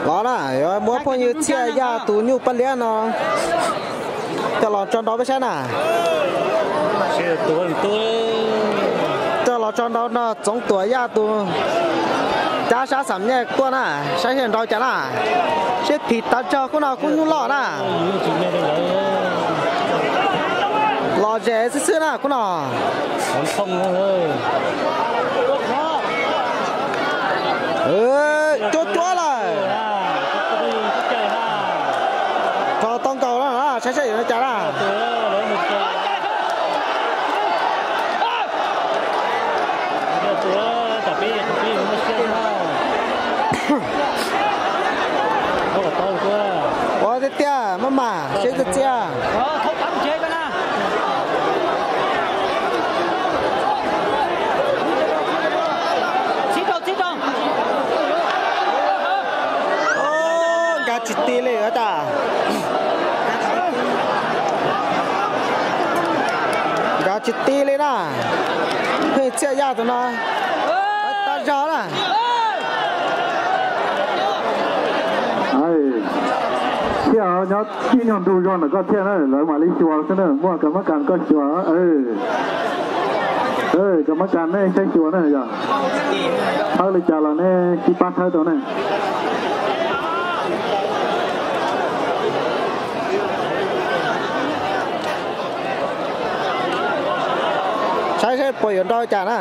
Los na, yuav muab phooj ywg Txhiaj Yaj tus nyuj Paj Liab no coj los tso nrau peb saib na. Coj los tso nrau no Txoov Tuam Yaj tus cab sab xam nyaj tuaj na, saib seb nrau cas na. Seb phim tas zog, khub no khub nyuj loj na. Los zem xwb xwb na khub no. Cuab cuab lawm. Rho tau nkaus na, saib seb yuav cas na. Ua tiag tiag, maj mam seb txiaj txiaj. Nkag tsis ti li tas. Nkag tsis ti li na. Pheej Txhiaj Yaj tus no. Tag zog na. Thiaj nyob ib nyuag ntu zog ntawm koj thiaj na, lawv mam li xyuas xwb na, muaj kas mab kas koj xyuas. Kas mab kas nej saib xyuas na yog thawb li cas los nej sib pab thawb tau na. Saib seb puas yuav nrau cas na.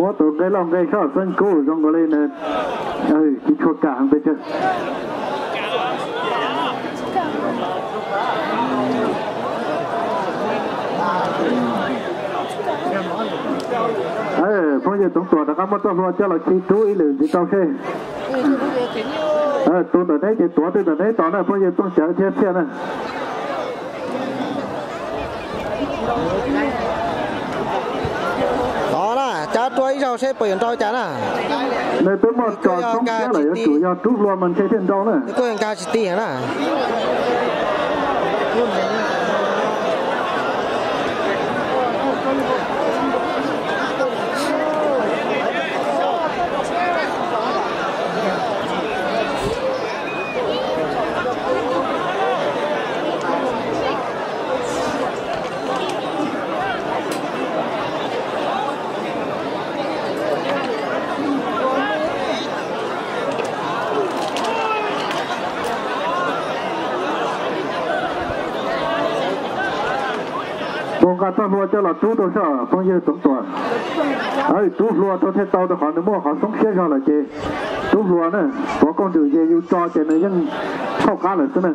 Muab tus nqe loj nqe soj xeeb kub zoo nkaus li nws tsis tshua kam heev pes tsawg. Phooj ywg Toov Tuam rov qab muab txoj hlua coj los khi rub ib lwm ntxiv rau seb. Tus ntawm neb ces tuav twg ntawm neb tos na phooj ywg Txooj Cawv thiab Txhiaj na. Los na, cab rua ib zaug seb puas yuav nrau cas na. Nws twb muaj tso tshoob siab lawm, yuav tsum yog rub hlua mas ntshe thiaj nrau na. Kuj nkag tsis ti na. Puas nqa txoj hlua coj los rub rau soj phooj ywg Toov Tuam. Rub hlua rau thiaj tau rau qhov nws muaj qhov xoob siab zog lawm ces rub hlua na, pov kooj ntsws ces yus tso ces nws yeej tshauj qab lawm xwb na.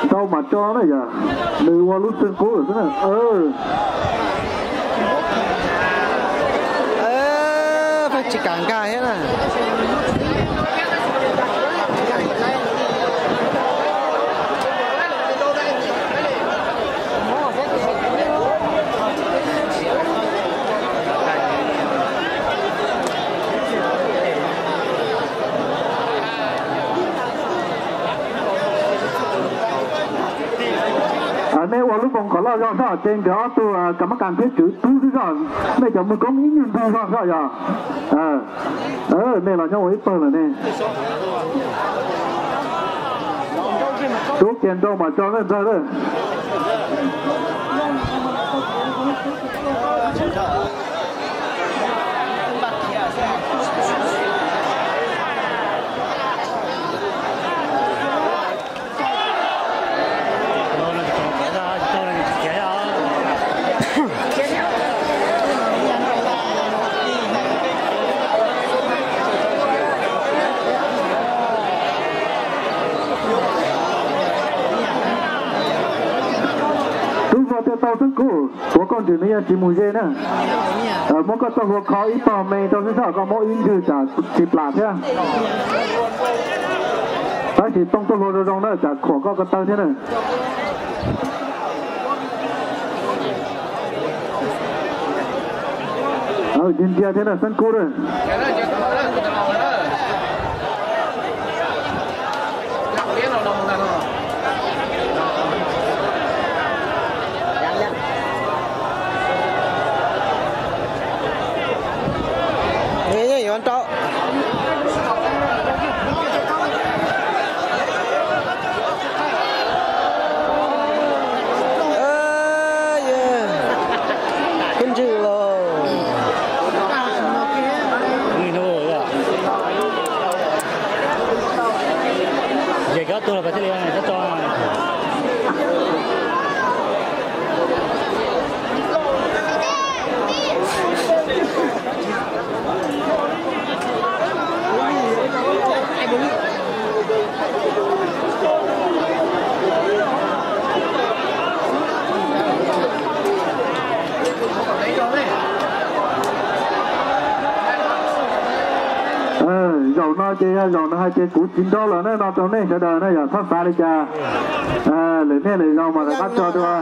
Nrau mas tso na yog nws ua lub xwb qub xwb na. Tsis kam nkag thiab na. Nej ua lub npoo kom loj zog soj ces nkawd ob tug kam mab kas thiab tswv tub xwb soj, nej cov mus koob ib nyuag ntug zog soj yog. Nej los nyob ua ib pawg lawm ne. Rub kiag nrau mas tso nej ntxawg lawm. Tub vog thiaj tau xeeb kub, tuav koj ntswg nws yeej tsis mus ze na. Muab koj txoj hlua kho ib tog me rau xwb soj, koj muab ib ntswg tsam tsis plam thiab. Tab sis tooj txoj hlua zoo zoo na, tsam khuam koj ko taw thiab na. Ntsia thiab na xeeb kub na. Yeej yuav rau. Kub ntswg los. Ces cov tuag los thiaj li tso. Zaum no ces yog zaum no hais tias kuv tsis nrau lawm na no rau nej sawv daws na, yog txhob xav li cas. Lwm niaj lwm zaus mas rov qab tso dua,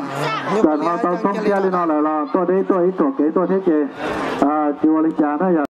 kom ho tau xoob thiab li no lawm los tuaj deb tuaj ib txuas kev tuaj thiab ces tsis ua li cas na yog.